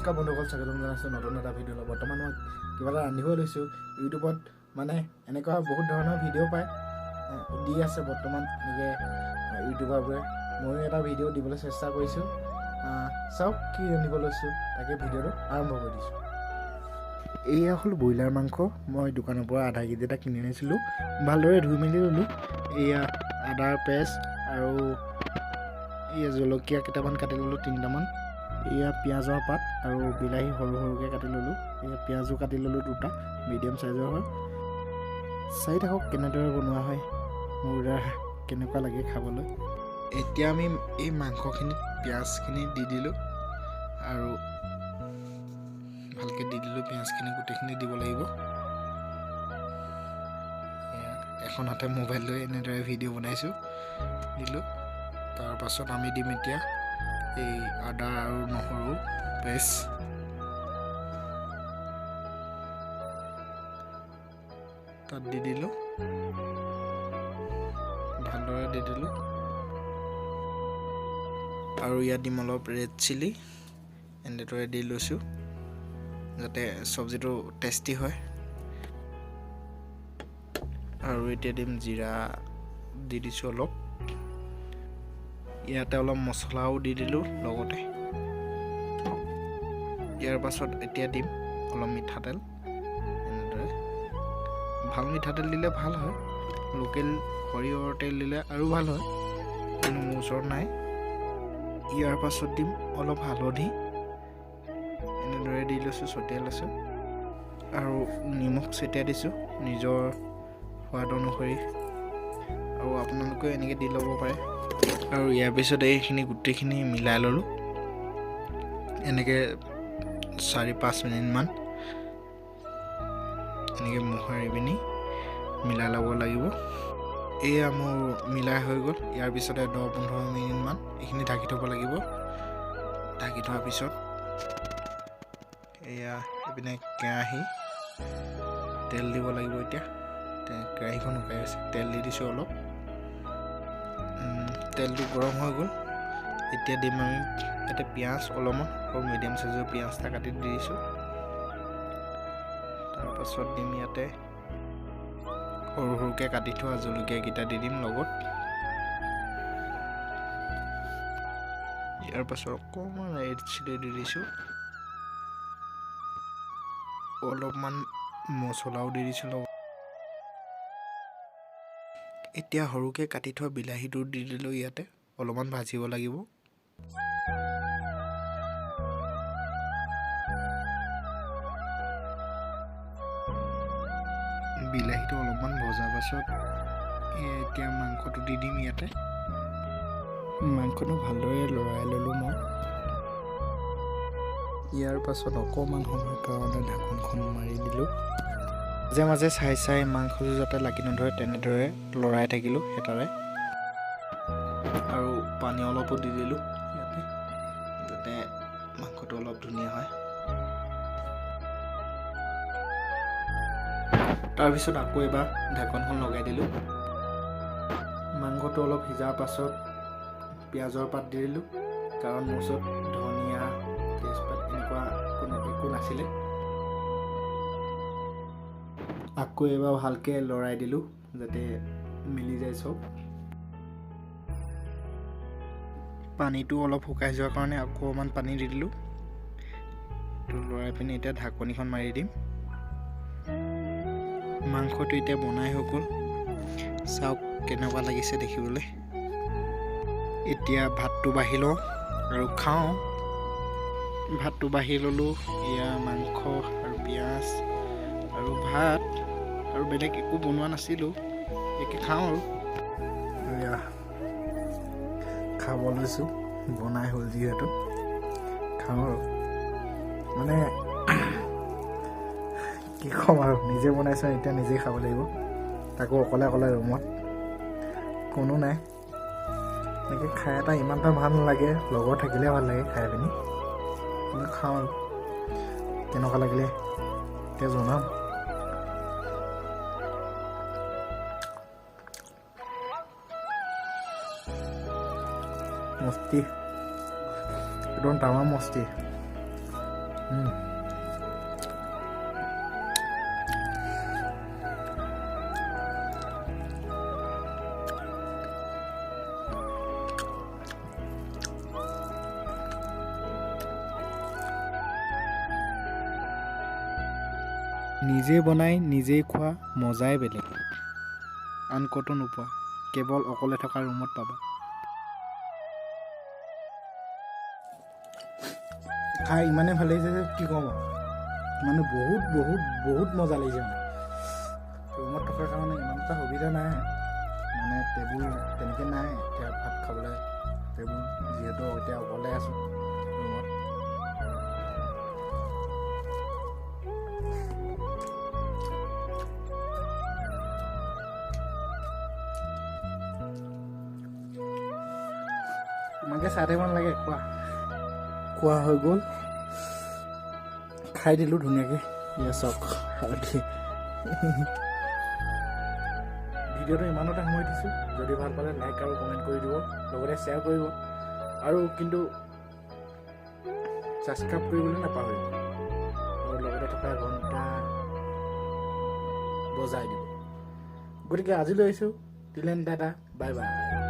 নমস্কাৰ বন্ধুসকল, স্বাগতম জনাইছোঁ নতুন এটা ভিডিঅ'লৈ। বৰ্তমান মই কিবা এটা ৰান্ধিব লৈছোঁ। ইউটিউবত মানে এনেকুৱা বহুত ধৰণৰ ভিডিঅ' পায় দি আছে বৰ্তমান এনেকৈ ইউটিউবাৰবোৰে। ময়ো এটা ভিডিঅ' দিবলৈ চেষ্টা কৰিছোঁ। চাওক কি ৰান্ধিব লৈছোঁ, তাকে ভিডিঅ'টো আৰম্ভ কৰি দিছোঁ। এয়া হ'ল ব্ৰইলাৰ মাংস। মই দোকানৰ পৰা আধা কেজি এটা কিনি আনিছিলোঁ, ভালদৰে ধুই মেলি ল'লোঁ। এয়া আদাৰ পেষ্ট আৰু এয়া জলকীয়া কেইটামান কাটি ল'লোঁ, তিনিটামান। এয়া পিঁয়াজৰ পাত আৰু বিলাহী সৰু সৰুকৈ কাটি ল'লোঁ। এয়া পিঁয়াজো কাটি ল'লোঁ দুটা, মিডিয়াম চাইজৰ হয়। চাই থাকক কেনেদৰে বনোৱা হয়, মোৰ দ্বাৰা কেনেকুৱা লাগে খাবলৈ। এতিয়া আমি এই মাংসখিনিত পিঁয়াজখিনি দি দিলোঁ আৰু ভালকৈ দি দিলোঁ। পিঁয়াজখিনি গোটেইখিনি দিব লাগিব। এখন হাতে মোবাইল লৈ এনেদৰে ভিডিঅ' বনাইছোঁ, দিলোঁ। তাৰপাছত আমি দিম এতিয়া এই আদা আৰু নহৰু পেষ্ট। তাত দি দিলোঁ, ভালদৰে দি দিলোঁ। আৰু ইয়াত দিম অলপ ৰেড চিলি, এনেদৰে দি লৈছোঁ যাতে চব্জিটো টেষ্টি হয়। আৰু এতিয়া দিম জিৰা, দি দিছোঁ অলপ। ইয়াতে অলপ মছলাও দি দিলোঁ লগতে। ইয়াৰ পাছত এতিয়া দিম অলপ মিঠাতেল, এনেদৰে। ভাল মিঠাতেল দিলে ভাল হয়, লোকেল সৰিয়হৰ তেল দিলে আৰু ভাল হয়, কিন্তু মোৰ ওচৰত নাই। ইয়াৰ পাছত দিম অলপ হালধি, এনেদৰে দি লৈছোঁ, ছটিয়াই লৈছোঁ। আৰু নিমখ ছটিয়াই দিছোঁ নিজৰ সোৱাদ অনুসৰি, আৰু আপোনালোকেও এনেকৈ দি ল'ব পাৰে। আৰু ইয়াৰ পিছত এইখিনি গোটেইখিনি মিলাই ল'লোঁ এনেকৈ 4-5 মিনিটমান এনেকৈ মোহাৰি পিনি মিলাই ল'ব লাগিব। এয়া মোৰ মিলাই হৈ গ'ল। ইয়াৰ পিছতে 10-15 মিনিটমান এইখিনি ঢাকি থ'ব লাগিব। ঢাকি থোৱাৰ পিছত এয়া এইপিনে কেৰাহী তেল দিব লাগিব। এতিয়া কেৰাহীখন শুকাই আছে, তেল দি দিছোঁ অলপ। তেলটো গৰম হৈ গ'ল। এতিয়া দিম আমি ইয়াতে পিঁয়াজ অলপমান, সৰু মিডিয়াম চাইজৰ পিঁয়াজ এটা কাটি দি দিছোঁ। তাৰপাছত দিম ইয়াতে সৰু সৰুকৈ কাটি থোৱা জলকীয়াকেইটা দি দিম লগত। ইয়াৰ পাছত অকণমান ৰেড চিলি দি দিছোঁ, অলপমান মছলাও দি দিছোঁ লগত। এতিয়া সৰুকৈ কাটি থোৱা বিলাহীটো দি দিলোঁ ইয়াতে, অলপমান ভাজিব লাগিব। বিলাহীটো অলপমান ভজাৰ পাছত এতিয়া মাংসটো দি দিম ইয়াতে। মাংসটো ভালদৰে লৰাই ল'লোঁ মই। ইয়াৰ পাছত অকণমান সময়ৰ কাৰণে ঢাকোনখন মাৰি দিলোঁ। মাজে মাজে চাই চাই মাংসটো যাতে লাগি নধৰে তেনেদৰে লৰাই থাকিলোঁ হেতাৰে। আৰু পানী অলপো দি দিলোঁ ইয়াতে, যাতে মাংসটো অলপ ধুনীয়া হয়। তাৰপিছত আকৌ এবাৰ ঢাকনখন লগাই দিলোঁ। মাংসটো অলপ সিজাৰ পাছত পিঁয়াজৰ পাত দি দিলোঁ, কাৰণ মোৰ ওচৰত ধনিয়া, তেজপাত এনেকুৱা কোনো একো নাছিলে। আকৌ এবাৰ ভালকৈ লৰাই দিলোঁ যাতে মিলি যায় চব। পানীটো অলপ শুকাই যোৱাৰ কাৰণে অকণমান পানী দি দিলোঁ। লৰাই পিনি এতিয়া ঢাকনিখন মাৰি দিম। মাংসটো এতিয়া বনাই হৈ গ'ল। চাওক কেনেকুৱা লাগিছে দেখিবলৈ। এতিয়া ভাতটো বাঢ়ি লওঁ আৰু খাওঁ। ভাতটো বাঢ়ি ল'লোঁ। এয়া মাংস আৰু পিঁয়াজ আৰু ভাত, আৰু বেলেগ একো বনোৱা নাছিলোঁ, একে খাওঁ আৰু। এয়া খাব লৈছোঁ, বনাই হ'ল যিহেতু খাওঁ আৰু। মানে কি ক'ম আৰু, নিজে বনাইছোঁ এতিয়া নিজেই খাব লাগিব, তাকো অকলে অকলে ৰুমত কোনো নাই। এনেকৈ খাই এটা ইমান এটা ভাল নালাগে, লগৰ থাকিলে ভাল লাগে খাই পিনি। কিন্তু খাওঁ আৰু, কেনেকুৱা লাগিলে এতিয়া জনাম। মস্তি, একদম তামাম মস্তি। নিজে বনাই নিজেই খোৱা মজাই বেলেগ, আন ক'তো নোপোৱা, কেৱল অকলে থকা ৰুমত পাবা। খাই ইমানেই ভাল লাগিছে যে কি ক'ম আৰু, মানে বহুত বহুত বহুত মজা লাগিছে। মানে ৰুমত থকাৰ কাৰণে ইমান এটা সুবিধা নাই, মানে টেবুল তেনেকৈ নাই এতিয়া ভাত খাবলৈ টেবুল, যিহেতু এতিয়া অকলে আছোঁ ৰুমত। ইমানকৈ চাই থাকিব নালাগে, খোৱা খোৱা হৈ গ'ল, খাই দিলোঁ ধুনীয়াকৈ। এয়া চাওক হালধি। ভিডিঅ'টো ইমানতে সামৰি দিছোঁ। যদি ভাল পালে লাইক আৰু কমেণ্ট কৰি দিব, লগতে শ্বেয়াৰ কৰিব, আৰু কিন্তু ছাবস্ক্ৰাইব কৰিবলৈ নাপাহৰিব, আৰু লগতে থকা ঘণ্টা বজাই দিব। গতিকে আজিলৈ আহিছোঁ, till then tata, bye bye.